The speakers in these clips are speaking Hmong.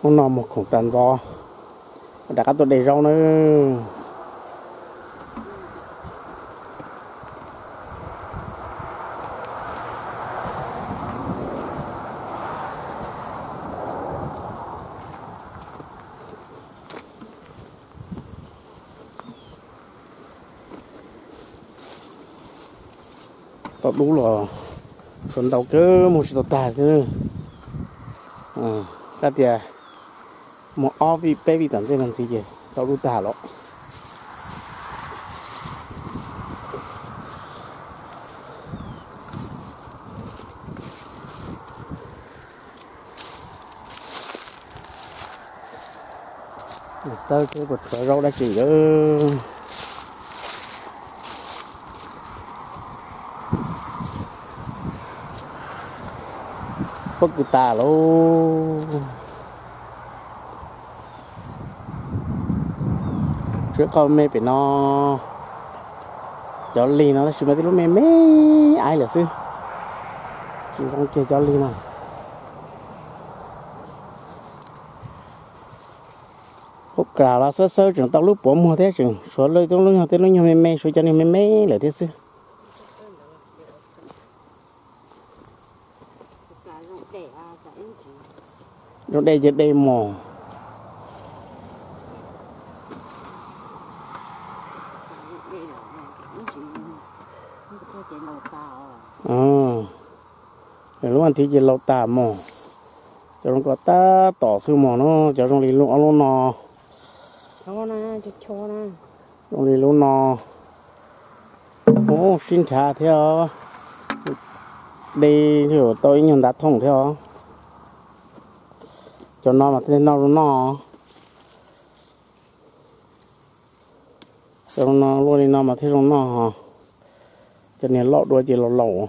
Hnub no muag khoom tag ntxov, rov qab tuaj de zaub nawb. Tau dub los tshuav ntau kawg, muag tsis tau tag thiab. Kab tias muag ob vij peb vij tom ntej no ntxiv ces tau dub tag lawm. Xawb thiab puas tshuav zaub dab tsi ntawd. Pob kws tas lauj. Tsuas qhov me pem no, cov lig no tab sis mas tej lub me me aiv lawm xwb, tsis zoo kiag cov lig no. Ub, kawg los xawb xawb tseem tau lub puav muag thiab, tseem suav lwj tub lub nyuag tej lub nyuag me me, suav cov niag me me lawm thiab xwb. Zoo de ces de mos. Lub nthiv ces laus tas mos. Cov zoo ko tab tom xwb mos no, cov zoo li lub ob lub no. Zoo li lub no. Ub, sib nrhav thiab os. De tau ib nyuag ntav thooj thiab os. Cov no mas thiaj noj zoo noj. Cov no luaj li no mas thiaj zoo noj. Cov niag loj dua ces laus laus.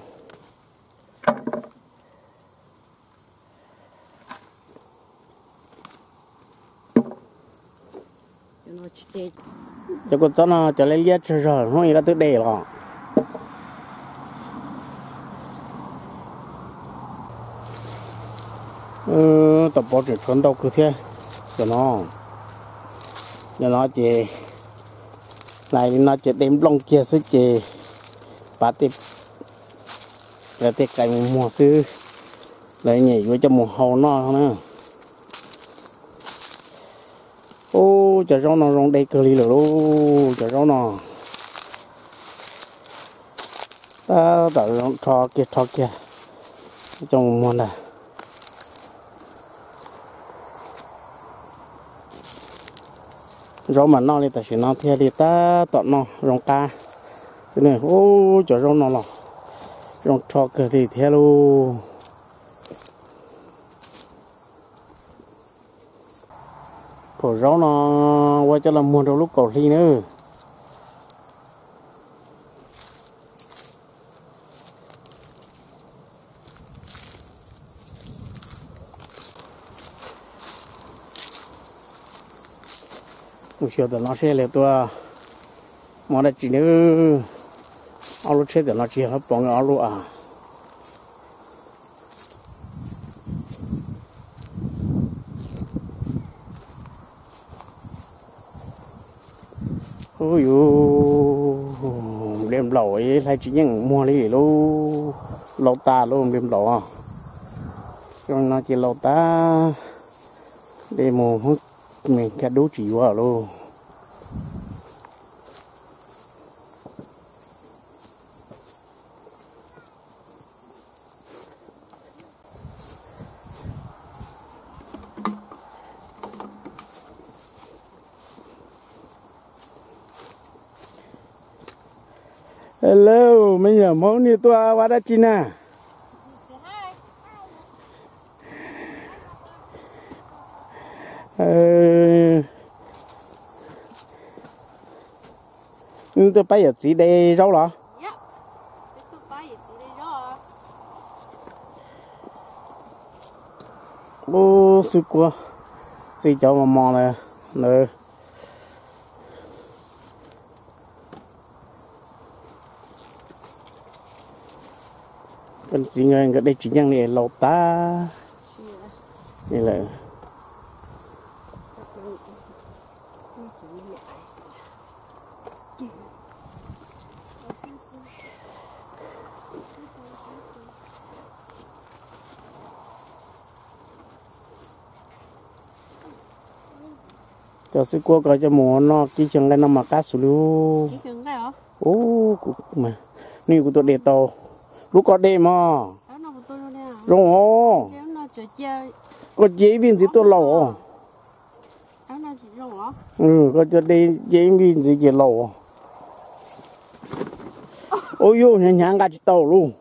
Cov kua txob no cov liab liab tsawg zog hnub ib koj twb de los. Tom pov tseem tshuav ntau kawg thiab. Cov no, cov no ces hlais li no ces de nplooj kiag xwb ces pav tej, tej qe mus muag xwb, lawv nyiam yuav coj mus hau noj na. Ub, cov zaub no zoo de kawg li lawm lauj, cov zaub no. Tab tom rho kiag rho kiag coj mus muag ntag. Zaub mas noj li tam sim no thiaj li tab tom noj zoo qab xwb ne. Ub, cov zaub no los zoo rho kawg li thiab lauj. Phaum zaub no ua coj los muag rau lub kaum hli nawb. Mus xyuas tom no seb lawv tuaj muab dab tsi nawb. Ob lub tsheb tom no tsis yog hlob Pov nkawd ob lub a. Ub yus, npliaj nplaum hlais tsis yeej muag li lauj, laus tas lauj npliaj nplaum. Xyoo no ces laus tas, de mus me nkag dub tsis yuav lauj. Hello, me nyuam Hmoob, nej tuaj ua dab tsi na? Nej tuaj pab yawm txiv de zaub los? Ub, xwb kuab txij cov mos mos ntawd. Koj txiv nkawd de tsis yeej li, laus tas li lawm. Cov xwb kuab ko coj mus noj kib xyaw nqaij no mas qab xus li. Ub, kuv, nej kuv tua de tau. Lub ko de mog. Zoo os. Koj cia ib vij ntxiv tuaj laus os. Koj cia de cia ib vij ntxiv ces laus os. Ub, yuj, hnyav hnyav nqa tsis tau lauj.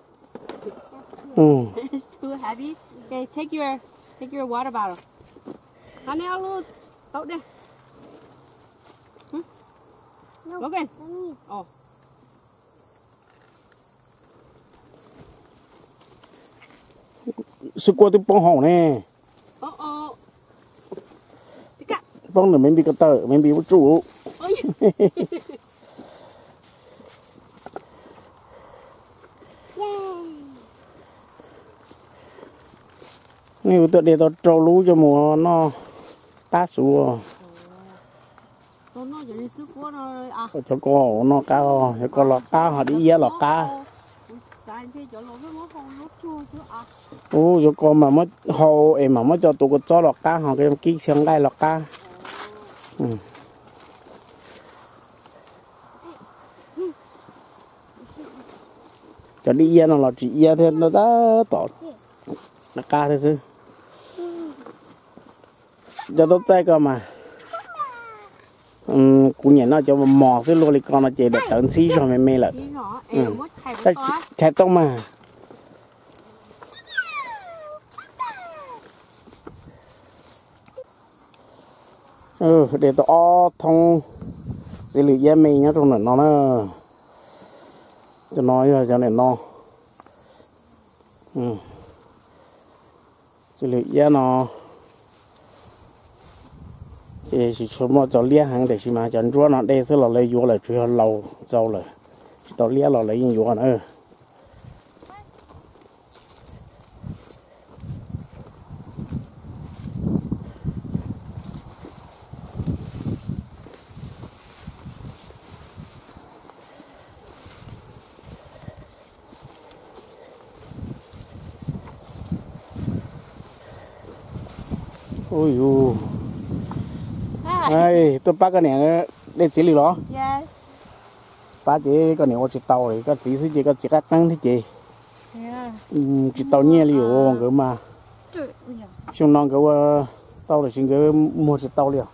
Xwb kuab twb poob hauv ne. Poob ntawm me npi ko taw, me npi ub tsuj. Nej kuv tuaj de tau rau lub coj mus noj qab xus. Cov ko noj qab, cov ko los qab, ho dib iab los qab. Ub, cov ko mas muab hau es mas muab cov tua kua txob los qab, ho kib xyaw nqaij los qab. Cov dib iab no los tsis iab thiab, tab tom qab thiab xwb. Cov tau txaij ko mas kuv nyiam noj cov mos mos xwb, luaj li ko no ces daim tawv ntxhib zog me me lawm. Thaiv tau mas. De tau ob thoob txiv lws iab me nyob rau ntawm no na. Cov no yog cov ntawm no. Txiv lws iab no ces tsis tshua muaj cov liab heev, tiam sis mas cov ntsuab no de xwb los lawv yuav lawm, tsuas yog laus txaus lawm, tsis tau liab los lawv yeej yuav na. Ub yus, tuaj pab koj niam de txiv lws los? Pab ces koj niam ua tsis tau li, koj txiv xwb ces koj txiv qab qeeb thiab ces tsis tau nyiaj li os nkawd mas. Xyoo no nkawd ua tau lawm sis nkawd muag tsis tau li os.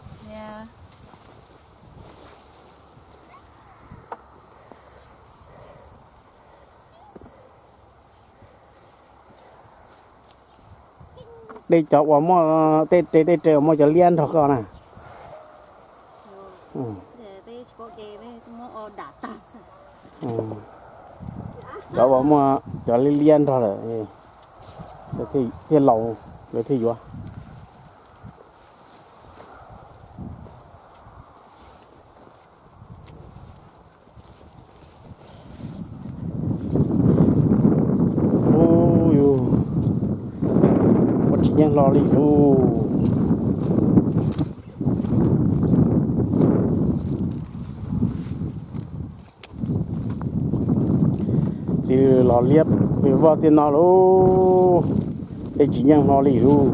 De cov uas muaj tej, tej re uas muaj cov liab nrog koj na. Cov uas muaj cov liab liab nrog lawm thiaj laus, lawv thiaj yuav. Ub, yus ua tsis yeej hlo li lauj. Txiv lws los liab pes voj tiag no lauj, de tsis yeej hlo li lauj.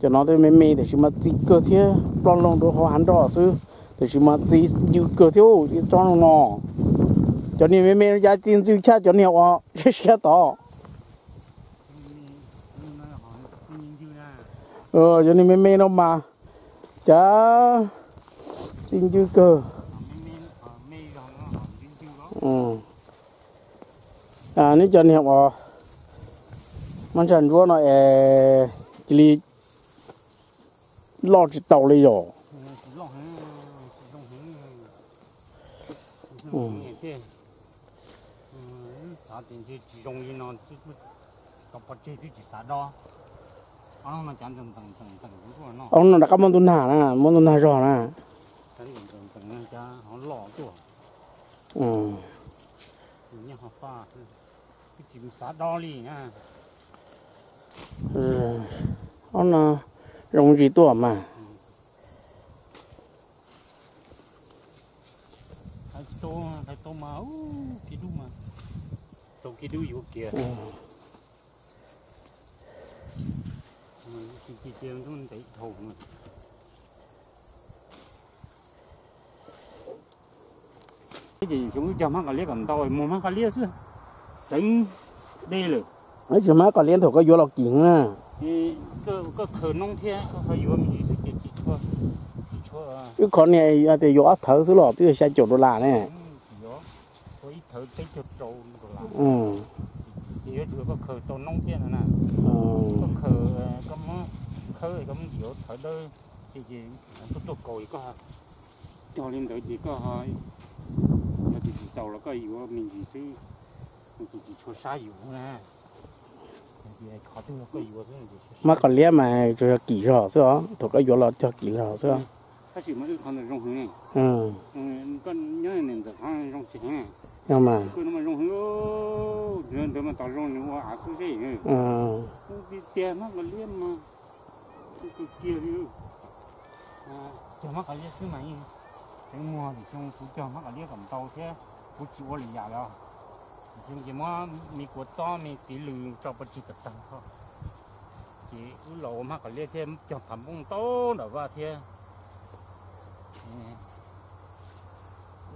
Cov no twb me me tiam sis mas txi kawg thiab, ploj loo rau hauv hav nroj xwb, tiam sis mas txi ncw kawg thiab ib tsob no no. Cov niag me me no cas txi ntxw tshaj cov niag uas siab siab tod. Cov niag me me no mas cas txi ncw kawg. Neb cov niag uas muab ntsa ntsuab no es cia li loj tsis tau li yom. Ob no rov qab muaj ntug nag na, muaj ntug nag zog na. Ob no zoo ntsis tuaj mas. Ces xyov wb cog hmab qos liab kom ntau, muag hmab qos liab xwb, tseev dej lawm. Tsis hmab qos liab thaum koj yuav los kim na. Koj khaws noob thiab koj ho yuav me ntsis xwb ces tsis tshua. Wb qhov niag tias yuav ob thawv xwb los twb yog xya caum dollar ne. Ua ib thawv peb caug rau dollar. Ces yuav tsum koj khaws tau noob thiab no na. Koj khaws, koj muab khawb, koj muab yuav thawv dawb, ces tuaj tuaj kaus koj cog li ntawd ces koj yog tias tsis txaus los koj yuav me ntsis xwb, ces tsis tshua sab yuav na. Hmab qos liab mas tsuas yog kim zog xwb os, thaum koj yuav los cog kim zog xwb. Tab sis mas wb qhov ntawd zoo heev ne. Koj nyob ntawm qhov zoo tsis heev. Yog mas. Koj no mas zoo heev, ntawd mas tom zoo nws ua av xwb zeb. Kuv tiag tiag hmab qos liab mas kawg kiag li. Cog hmab qos liab xwb mas yeej tseev muag, vim xyoo kuv cog hmab qos liab kom ntau thiab kuv tsis ua lwm yam li. Vim xyoo ces muab me kua txob me txiv lws tso pov tseg tag tag ho. Ces wb los ua hmab qos liab thiab cog phav npoob tau nram vaj thiab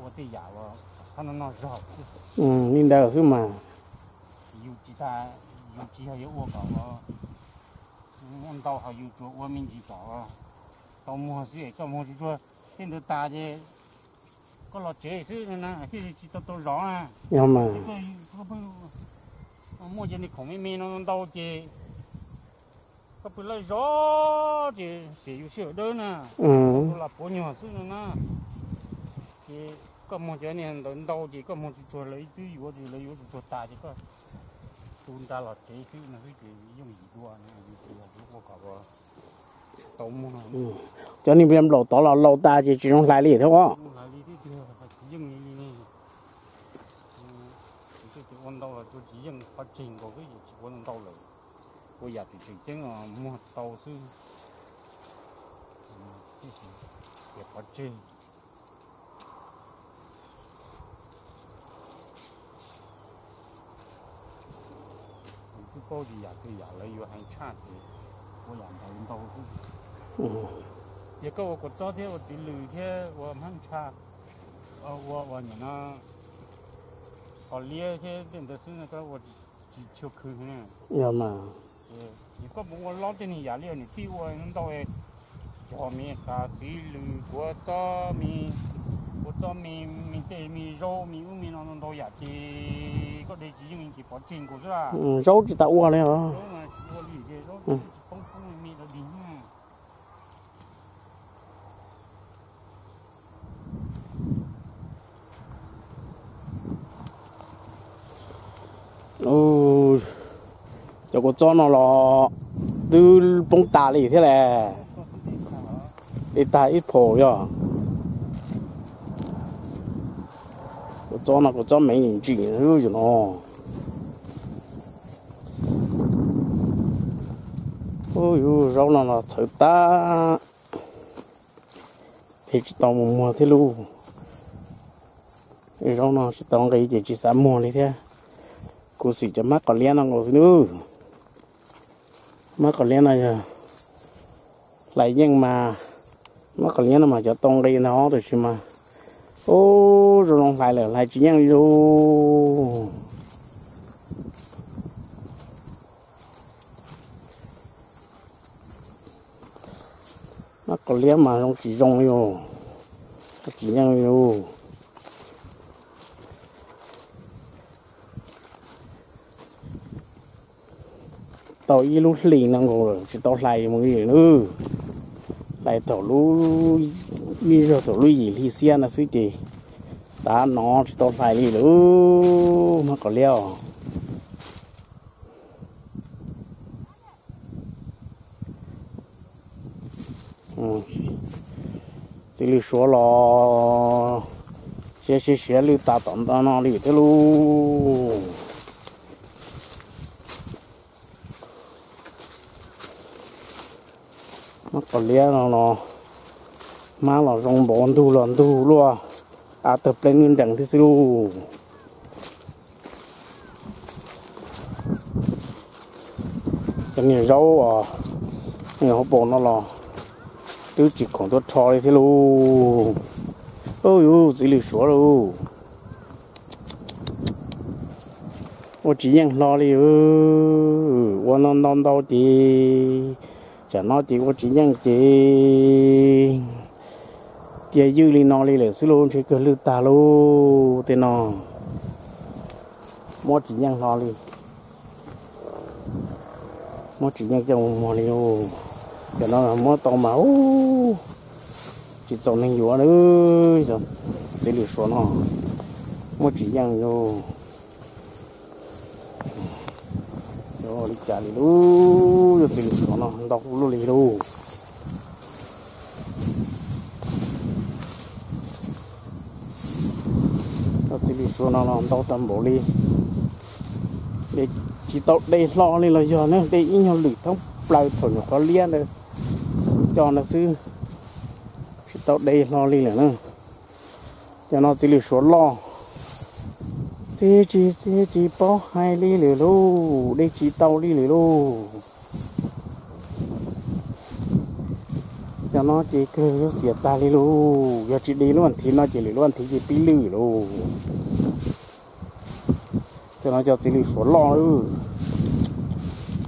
ua tej yam los txhob noj noj zog xwb. Li ntawd xwb mas. Yus tsis tas, yus tsis yog yuav ua kom ua ntau, ho yus tsuas ua me ntsis kom tau muag xwb, koj muag tsuag tsuag tej ntawd tas ces koj los tsev xwb na, thiaj li tsis tau tau zov na. Yog mas. Koj pheej muaj cov niag khoom me me no ntau ces koj pw lawj zov ces xiam yus sij hawm dawb na. Ua lam puav nyuag xwb no na. Ces koj muag cov niag ntawd ntau ces koj muag tsuag tsuag, lawv twb yuav, lawv yuav tsuag tsuag tas ces koj tu nra los tsev xwb no xwb ces yooj yim dua na, yus tsis yog ua kom tau muag. Cov niag nplaum tod los laus tas ces tsis zoo hlais li thiab os. Tsis yeej li, ua ntau los tsis yeej, pov tseg nkaus xwb ces tsis ua ntau lawm. Ua yam tseem tseem ceeb muag tau xwb, ces pov tseg. Kuv twb paub tias yam twg yam lawv yuav hais tshaj ces ua yam ntawd ntau xwb. Yog koj ua kua txob thiab ua txiv lws thiab ua hmab ntsha, ua ua nim no qos liab thiab tej ntawd xwb no koj ua tsis tshua khwv. Yog mas. Ces koj mus ua lob tej niag yam li niam tij ua ntau, cog me qos txiv lws, kua txob me, kua txob me, me tej me zaub me ub me no ntau yam ces koj de tsis yeej ces pov tseg nkaus xwb. Zaub tsis tas ua li os. Zaub mas tsis ua li ces zaub tsis poob poob me me dog dig. Cov kua txob no los twb poob tas li thiab las. Li tag ib phaum yog. Kua txob no kua txob me ntsim ntsim yus no. Yus zaub no los txhawv tag, thiaj tsis tau mus muag thiab lauj. Zaub no tsis tau nqi ces tsis xav muag li thiab. Kuv xim cov hmab qos liab no nkaus xwb nawb. Hmab qos liab no yog hlais yeej mas, hmab qos liab no mas cov tau nqi ntag tab sis mas, ub, zoo zoo hlais lawm hlais tsis yeej li lauj. Hmab qos liab mas zoo tsis zoo li os, tsis yeej li lauj. Tau ib lub hlis no nkaus lawm tsis tau hlais mus li lawm. Hlais thaum lub, ib zaug thaum lub yim hli xiab no xwb ces tav no tsis tau hlais li lawm. Hmab qos liab os. Txiv lws suav los siav siav siav lwj tas tom ntej no li thiab lauj. Hmab qos liab no los, hmab los zoo npaum ntug los ntug luaj, av tawg pleev nrees thiab xwb lauj. Cov niag zaub os, niag hauv paus no los twb tsis khoom tuaj rho li thiab lauj. Yus txiv lws suav lauj. Ua tsis yeej hlo li, ua no ntau ntau ces tsam no ces ua tsis yeej ces cia ywj li no li lawm xwb lauj, ntshe kawg lwj tag lauj tej no. Muab tsis yeej hlo li, muab tsis yeej coj mus muag li lauj. Cov no muab tau mas tsis txaus neeg yuav li. Txiv lws suav no muab tsis yeej lauj. Li cas li lauj, yog txiv lws suav no ntau luaj li lauj. Txiv lws suav no los ntau tag npaum li. Tsis tau de hlo li los yog ne, de ib nyuag lwm thoob plaws thaum nyuam qhuav liab ntawd coj ntawd xwb, tsis tau de hlo li lawm na. Cov no txiv lws suav loj, txiv tsis txiv tsis paub hais li lawm lauj, de tsis tau li lawm lauj. Cov no ces kawg yuav xiam tag li lauj, yog tsis de lub vas thiv no ces lwm lub vas thiv ces pib lwj lauj. Cov no cov txiv lws suav loj,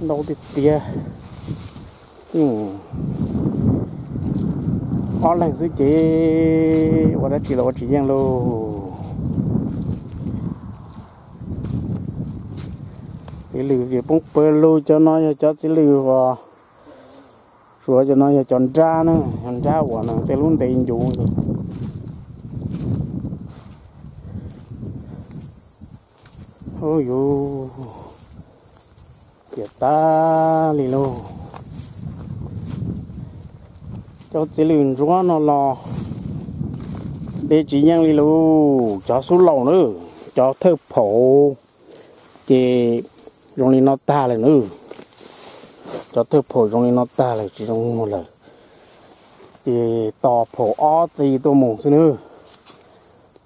ntau tiag tiag. Ob leeg xwb ces ua dab tsi los ua tsis yeej lauj. Txiv lws vim poob pawg lug, cov no yog cov txiv lws uas suav, cov no yog cov nrab na, cov nrab uas tej lub ntev ncuv. Ub yuv, xiam tag li lauj. Cov txiv lws ntsuab no los de tsis yeej li lauj, cov xub laus na, cov thawj phaum ces zoo li no tag lawm na. Cov thawj phaum zoo li no tag lawm tsis zoo muag lawm. Ces tos phaum ob txi tuaj mus xwb na.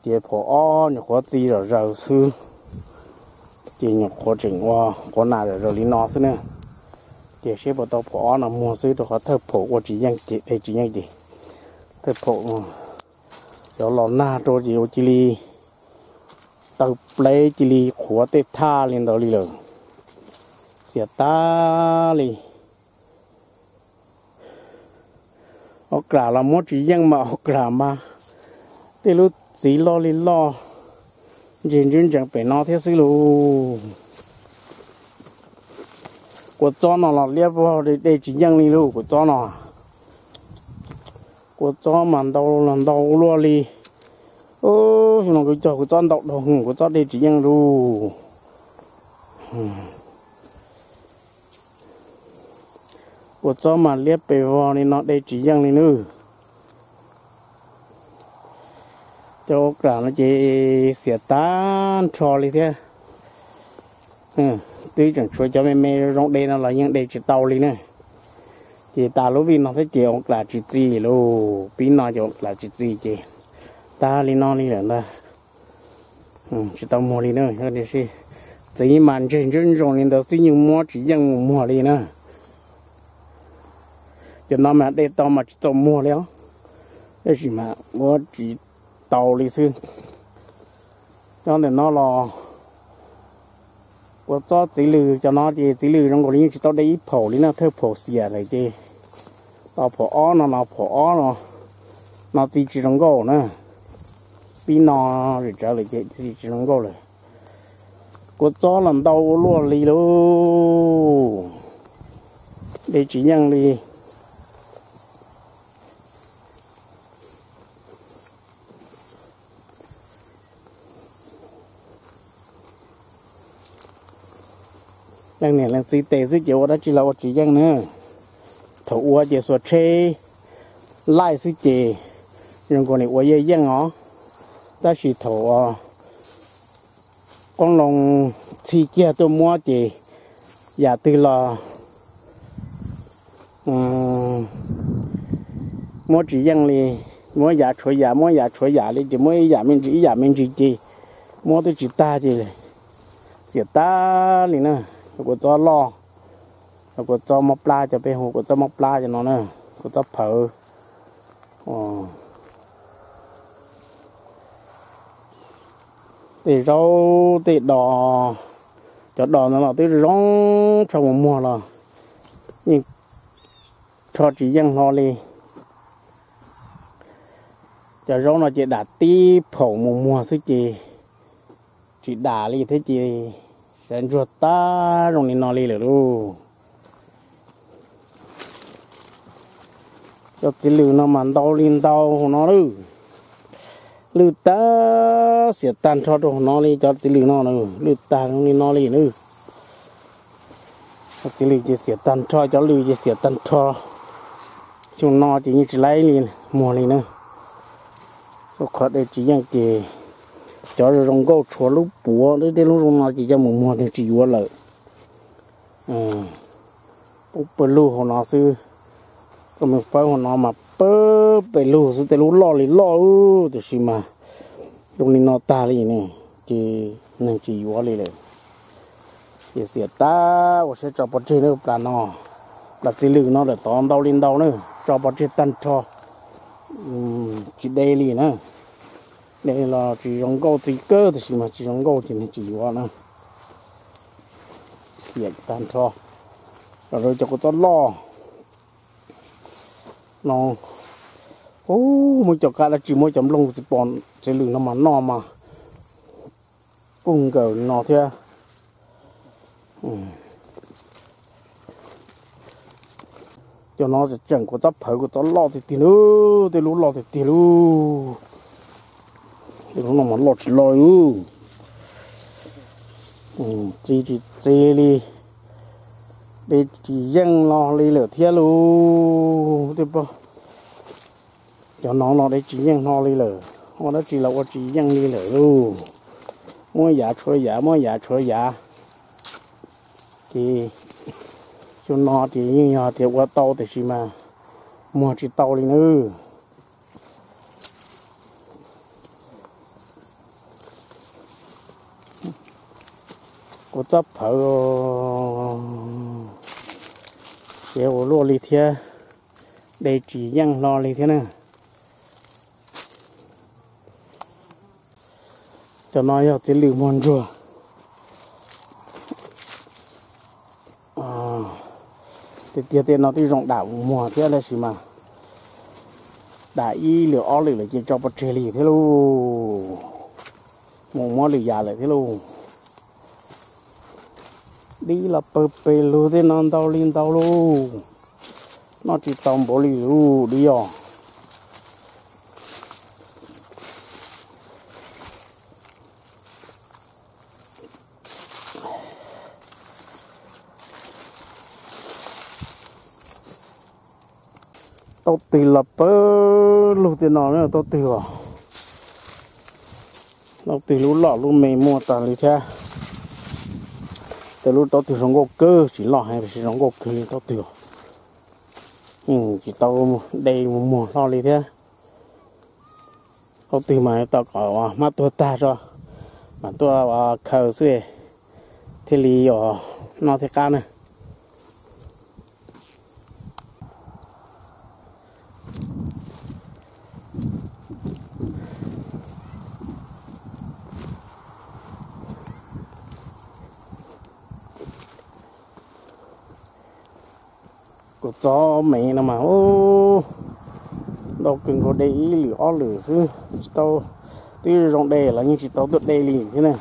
Ces phaum ob nyuam qhuav txi zom zaws xwb, ces nyuam qhuav tseem ua quav nas zom zaws li no xwb na. Ces seb puas tau phaum ob no muag xwb, rau qhov thawj phaum ua tsis yeej ces, de tsis yeej ces thawj phaum cov los nag rau ces ua cia li taw pleb cia li qhuav tej thaj li ntawd li lawm. Xiam tag li. Ua klam los muab tsis yeej mas ua klam mas tej lub txiv loj li loj, ntseg ntsees pem no thiab xwb lauj. Kua txob no los liab vog, de tsis yeej li lauj, kua txob no. Kua txob mas ntau los ntau luaj li. Xyoo no kuv cog kua txob ntau dhau, kua txob de tsis yeej lauj. Kua txob mas liab pes vog li no, de tsis yeej li nawb. Cov ua klam no ces xiam tag nrho li thiab. Twb tseem tshuav cov me me zoo de no los yeej de tsis tau li na. Ces tas lub vij no thiab ces ua klam tsis txi lauj, pib no ces ua klam tsis txi ces tag li no li lawm ntag. Tsis tau muag li na. Tiam sis txiv mas ntseg ntsoov ntsoov li ntawd xwb yeej muab tsis yeej mus muag li na. Cov no mas de tau mas tsis txaus muag li os, tab sis mas muab tsis tau li xwb. Cov ntawm no los kua txob txiv lws, cov no ces txiv lws zoo nkaus li yeej tsis tau de ib phaum li na, thawj phaum xiam lawm ces tos phaum ob no los phaum ob no, no txi tsis zoo nkauj na. Pib no zim tsawv lawm ces txi tsis zoo nkauj lawm. Kua txob los ntau ua luaj li lauj, de tsis yeej li. Leej niam leej txiv tes xwb ces ua dab tsi los ua tsis yeej na. Thaum ua ces xuas tsheb laij xwb ces zoo nkaus li ua yeej yeej os, tab sis thaum qoob loo txhij kiag tuaj muab ces yam twg los muab tsis yeej li, muab yam tshuav yam, muab yam tshuav yam li ces muab ib yam me ntsis ib yam me ntsis ces muab twb tsis tag ces xiam tag li na. Kua txob loj, kua txob mob plab, cov peb hu kua txob mob plab cov no na, kua txob phawv. Tej zaub tej dos Cov dos no los twb zoo rho mus muag los yeej rho tsis yeej hlo li. Cov zaub no ces dam tib phaum mus muag xwb ces tsis dam li thiab ces sawv ntsuag tag zoo li no li lawm lauj. Cov txiv lws no mas ntau li ntau hauv no lawm. Lwj tag xiam tag nrho rau hauv no li cov txiv lws no, lwj tag zoo li no li na. Cov txiv lws ces xiam tag nrho, cov lws ces xiam tag nrho. Xyoo no ces yeej tsis laib li muag li na. Ua qhov de tsis yeej ces cov zoo zoo nkauj tshuav lub puav, tej lub zoo no ces coj mus muag nws tsis yuav lawm. Poob pawg lug hauv no xwb. Koj mus fawb hauv no mas pawg pes lug xwb, tej lub loj li loj, tiam sis mas zoo li no tag li ne, ces neeg tsis yuav li lawm. Ces xiam tag ua siab tso pov tseg na, plas no, plas txiv lws no lawm tod ntau li ntau na, tso pov tseg tag nrho, tsis de li na. De los tsis zoo nkauj, txiv kawg tiam sis mas tsis zoo nkauj ces neeg tsis yuav na. Xiam tag nrho. Los rau cov kua txob loj no, muab cov qab dab tsi, muab cov nplooj txiv pos txiv lws no mas noj mas kuj nkawm no thiab. Cov no tseem kua txob phawv, kua txob loj tiag tiag lauj, tej lub loj tiag tiag lauj. Tej lub no mas loj tsis loj li. Txiv tsis txiv li, de tsis yeej no li lawm thiab lauj. Cov no los de tsis yeej no li lawm, ua dab tsi los ua tsis yeej li lawm lauj. Muab yav tshuav yav, muab yav tshuav yav. Ces xyoo no ces yeej yog tias ua tau tiam sis mas muag tsis tau li nawb. Kua txob phawv, ces ua luaj li thiab, de tsis yeej hlo li thiab na. Cov no yog txiv lws muag ntsuag. Tiag tiag tej no twb zoo dam muag thiab tab sis mas dam ib lwm ob lwm lawm ces tso pov tseg li thiab lauj. Mus muab lwm yam lawm thiab lauj. Dib los pawg pes lug, tej no ntau li ntau lauj. Noj tsis tau npaum li lauj dib os. Taub twg los pawg lug tej no, taub twg os. Taub twg lub loj lub me muaj tas li thiab. Tej lub taub twg zoo nkauj kawg, tsis loj heev tiam sis zoo nkauj kawg li taub twg os. Tsis tau de mus muag hlo li thiab. Taub twg mas tau kom hmab tuag tag tso mam tuaj khaws xwb thiaj li os noj thiab qab na. Kua txob me no mas ntau kawg nkaus, de ib lwm ob lwm xwb tsis tau, twb zoo de los yeej tsis tau tuaj de li thiab na.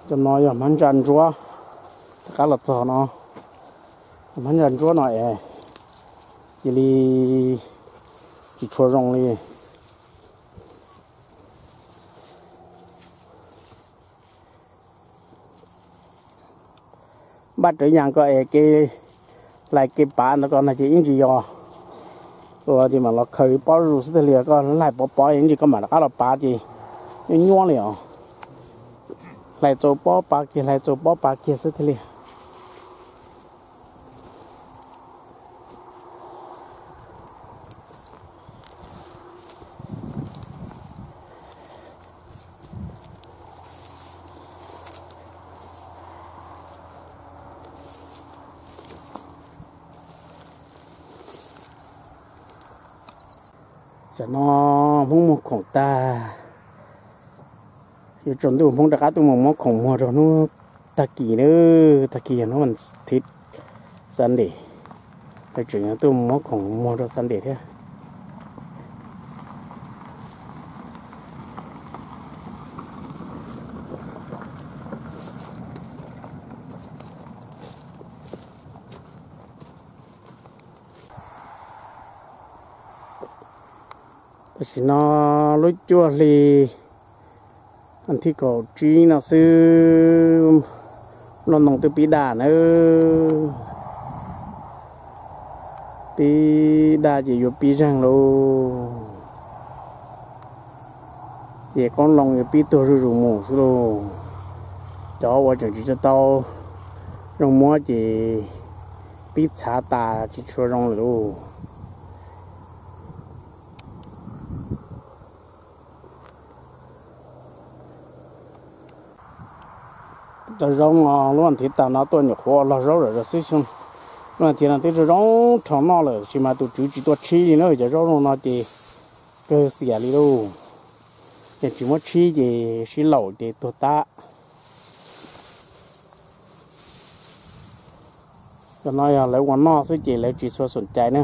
Cov no yog hmab ntsa ntsuab, rov qab los txog no, hmab ntsa ntsuab no es cia li tsis tshua zoo li. Npaj rawv yas ko es kev hlais kev pav ntawd ko no ces ib ntsis yog ua ces mam los khaws pob zus xwb thiaj li, koj hlais pov pov ib ntsis koj mam rov qab los pav ces nyuaj nyuaj li os. Hlais txaus pob pav kiag, hlais txaus pob pav kiag xwb thiaj li. Tam no Hmoob muag khoom tag, yuav tsaus ntuj Hmoob rov qab tuaj mus muab khoom muag rau hnub tag kis na. Tag kis yog hnub vas thiv Sunday, lawv tseem yuav tuaj mus muab khoom muag rau Sunday thiab. Tam sim no lub cuaj hli thib kaum tsib no xwb, nplooj ntoo twb pib daj nawb. Pib daj ces yuav pib zeeg lauj, ces qoob loo yuav pib tuag zuj zus mus xwb lauj. Cov uas tseem tsis tau zoo muab ces pib txhav tas tsis tshua zoo lawm lauj. Cov zaub no lub vas thiv tas no tuaj nyuam qhuav log zaub zam zaws xwb xyoo. Lub vas thiv no twb zoo zoo rho noj lawm sis mas tus tswv tsis tuaj tshib li na. Cov zaub zoo no ces kawg xiam li lauj, ces tsis muab tshib ces sib laum ces tuag tag. Cov no yog lawv ua noj xwb ces lawv tsis tshua xom cai na.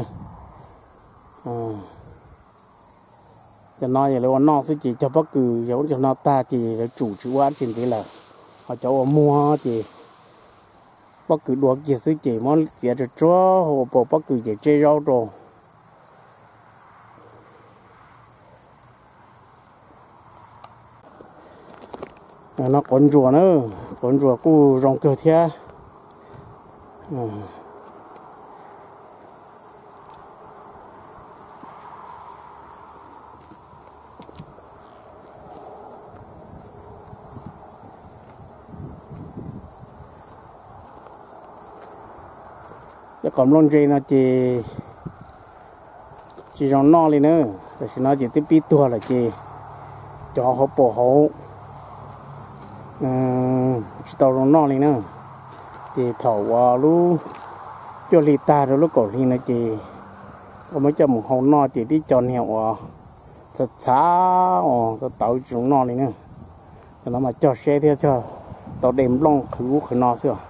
Cov no yog lawv ua noj xwb ces cog pob kws yog ub cog no tag ces lawv tsum tsis ua dab tsi ntxiv lawm. Ho cov uas muag ces pob kws dua kiag xwb ces muab txiav tsuag tsuag ua paus pob kws ces tseb zaub rau. No quav ntsuas na, quav ntsuas kuj zoo kawg thiab. Cov qos nplooj ntse no ces tsis zoo noj li na. Tam sim no ces twb pib tuag lawm ces cov hauv paus hauv tsis tau zoo noj li na. Ces thaum uas lub cuaj hli tag rau lub kaum hli no ces koj muab coj mus hau noj ces tib co niag uas txhav txhav uas tawv tawv tsis zoo noj li na. Cov no mas cog seb thiab cog tau de nplooj qhwv ub qhwv no xwb os.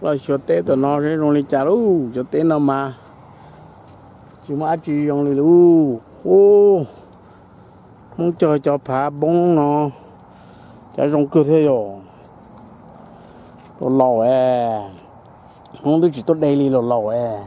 Los xyuas teb tam no seb zoo li cas lauj. Xyuas teb no mas tsis muaj dab tsi zoo li lauj. Ub, Hmoob cog cov phav poob no, cov zoo kawg thiab yom. Laus laus es, Hmoob twb tsis tuaj de li laus laus es.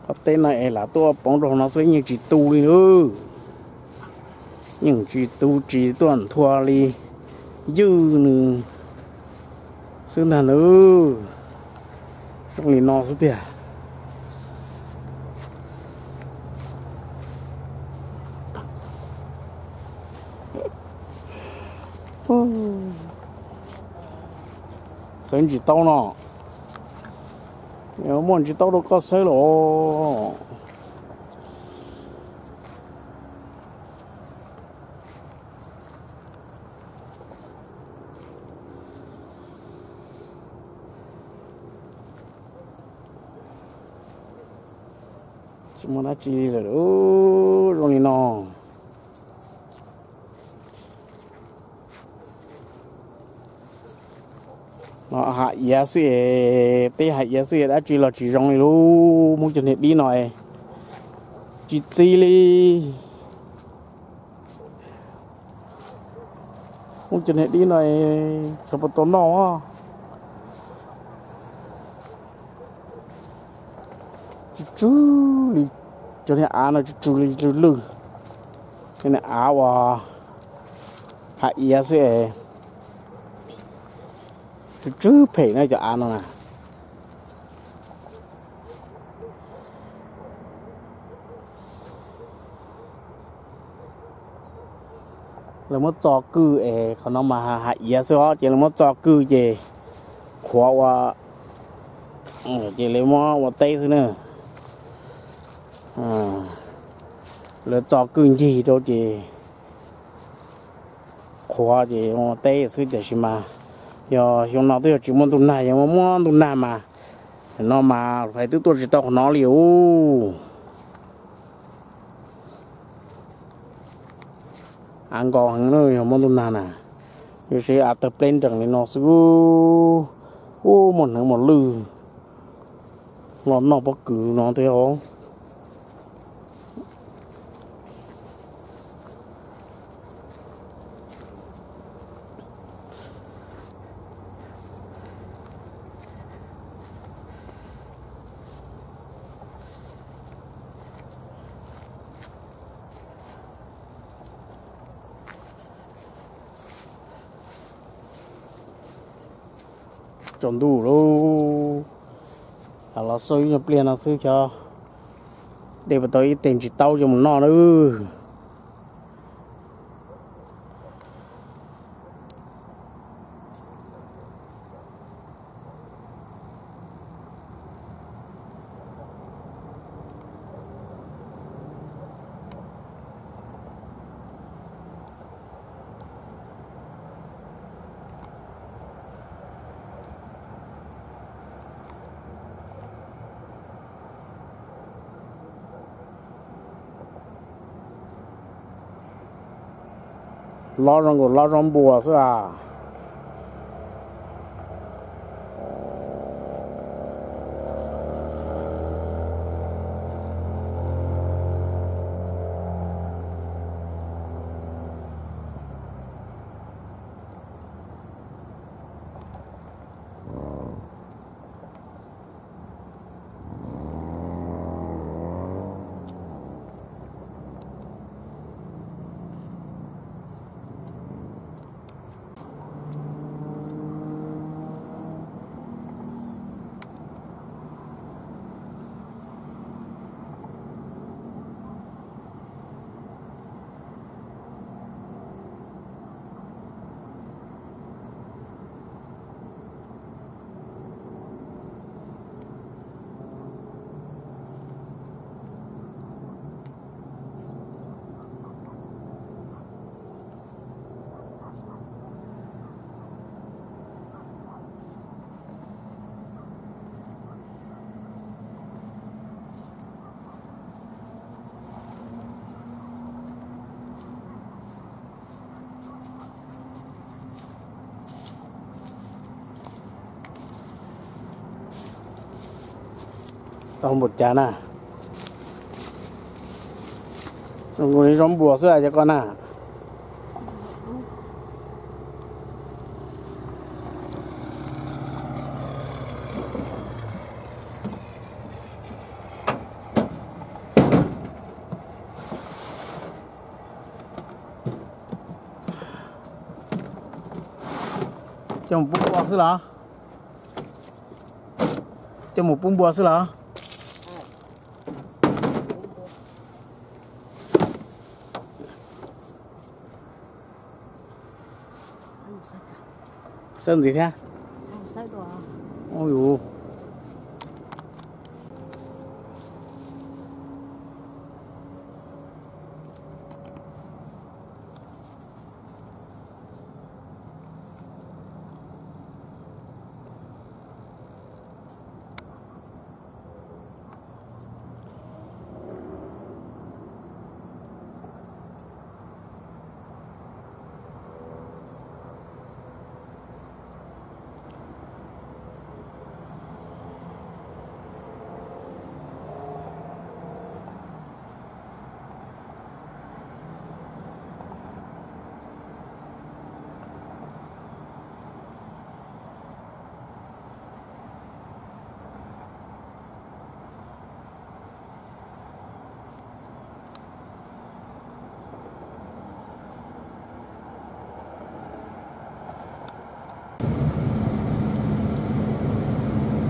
Qhov teb no es lam tuaj poob rau no xwb yeej tsis tu li na. Yeej tsis tu tsis tuaj nthua li, ywj nws xwb ntag na. Zoo li no xwb tiag. Xawb ntsis taub no, muaj ntsis taub rau koj xawb los. Tsis muaj dab tsi li lawm, zoo li no. No hav iav xwb es, teb hav iav xwb es dab tsi los tsis zoo li lub Hmoob cov niag dib no es. Tsis txi li. Hmoob cov niag dib no es tshuav puas tau noj. Tsw tsw li, cov niag av no tsw tsw li lwj lwj. Cov niag av uas hav iav xwb es, tsw tsw phem na cov av no na. Lawv muab txo kwj es qhov no mas hav iav xwb os, ces lawv muab txo kwj ces qhuav ua, ces lawv muab ua teb xwb na. Lawv txo kwj ncig rau ces qhuav ces ua teb xwb, tiam sis mas yog xyoo no twb yog tsis muaj ntuj nag, yog muaj ntuj nag mas no mas hais twb tuaj tsis tau qhov no li ub. Av nkos heev na, yog muaj ntuj nag na, yuav siv av tawg pleb nrees li no xwb. Ub, muaj hneev muaj lwj los noj pob kws no thiab os. Tsaus ntuj lauj, los xauj ib nyuag pliag no xwb, cov dej puas tau ib teg ntsis taub coj mus noj nawb. Lob zoo nkaus lob zaub npua xwb as. Tau npaum cas na? Zoo nkaus li zaub npua xwb cov ko na. Coj mus pub npua xwb los? Coj mus pub npua xwb los? Xawb ntxiv thiab.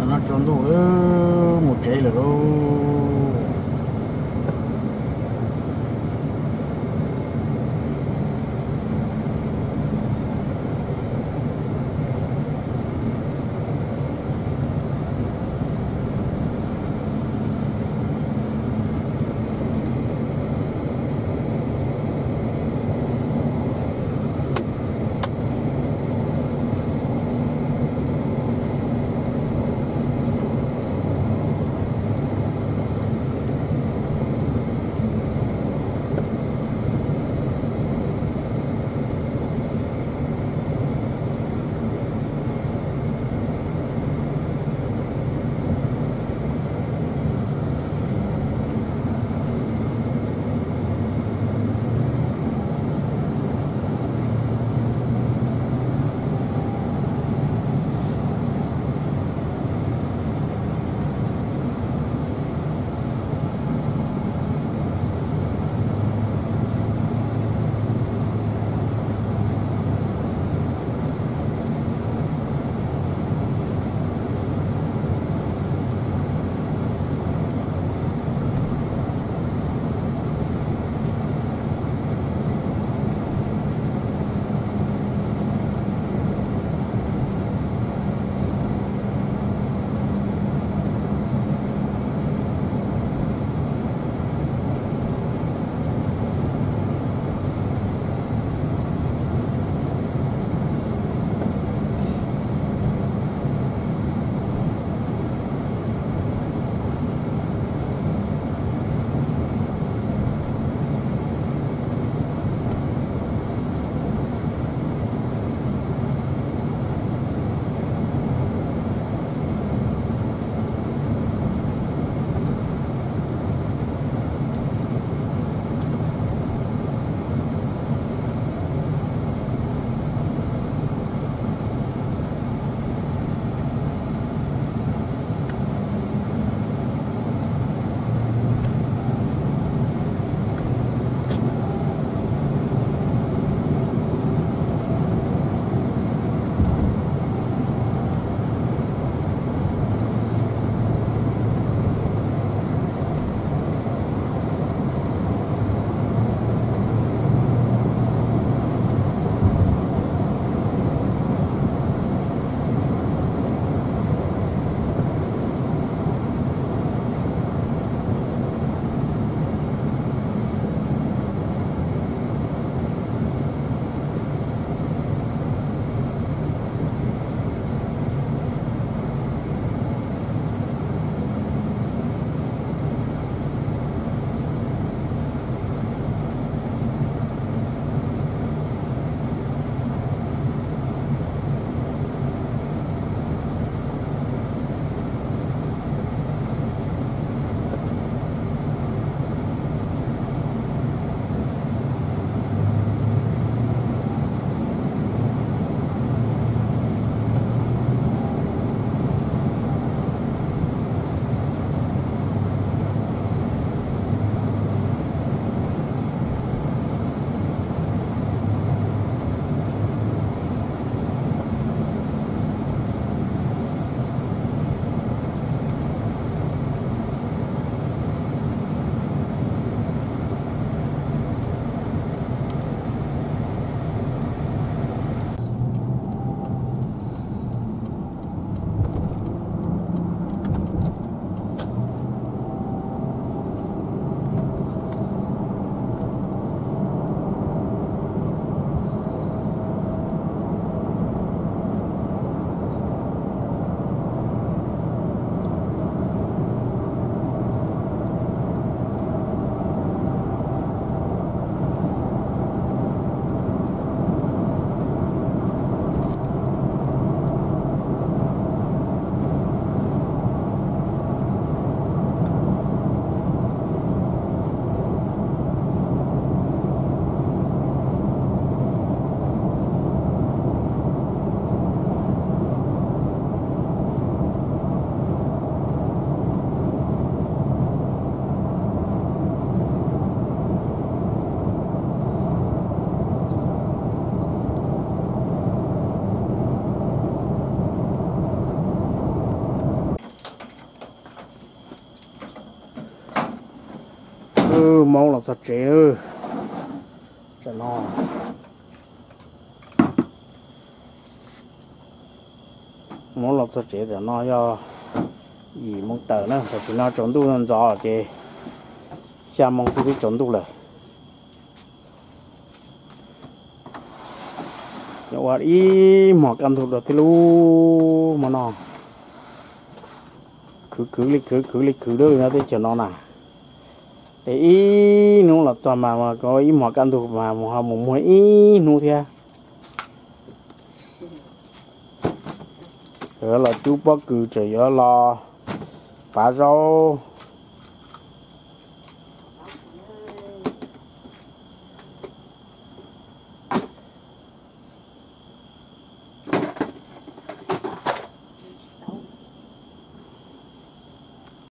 Tam no tsaus ntuj mus tsev lawm lauj. Hmoob los txog tsev lawm. Tam no Hmoob los txog tsev, tam no yog yim moo tawm na, tam sim no tsaus ntuj ntxov ces xya moo xwb twb tsaus ntuj lawm. Nyob ua ib hmos kaj ntug dua thiab lub hmo no. Khwv khwv li khwv khwv li khwv lub no teb chaws no na. Es ib hnub los txog mas ib hmos kaj ntug mas mus ho mus muag ib hnub thiab. Yuav los cub pob kws, tseem yuav los pav zaub,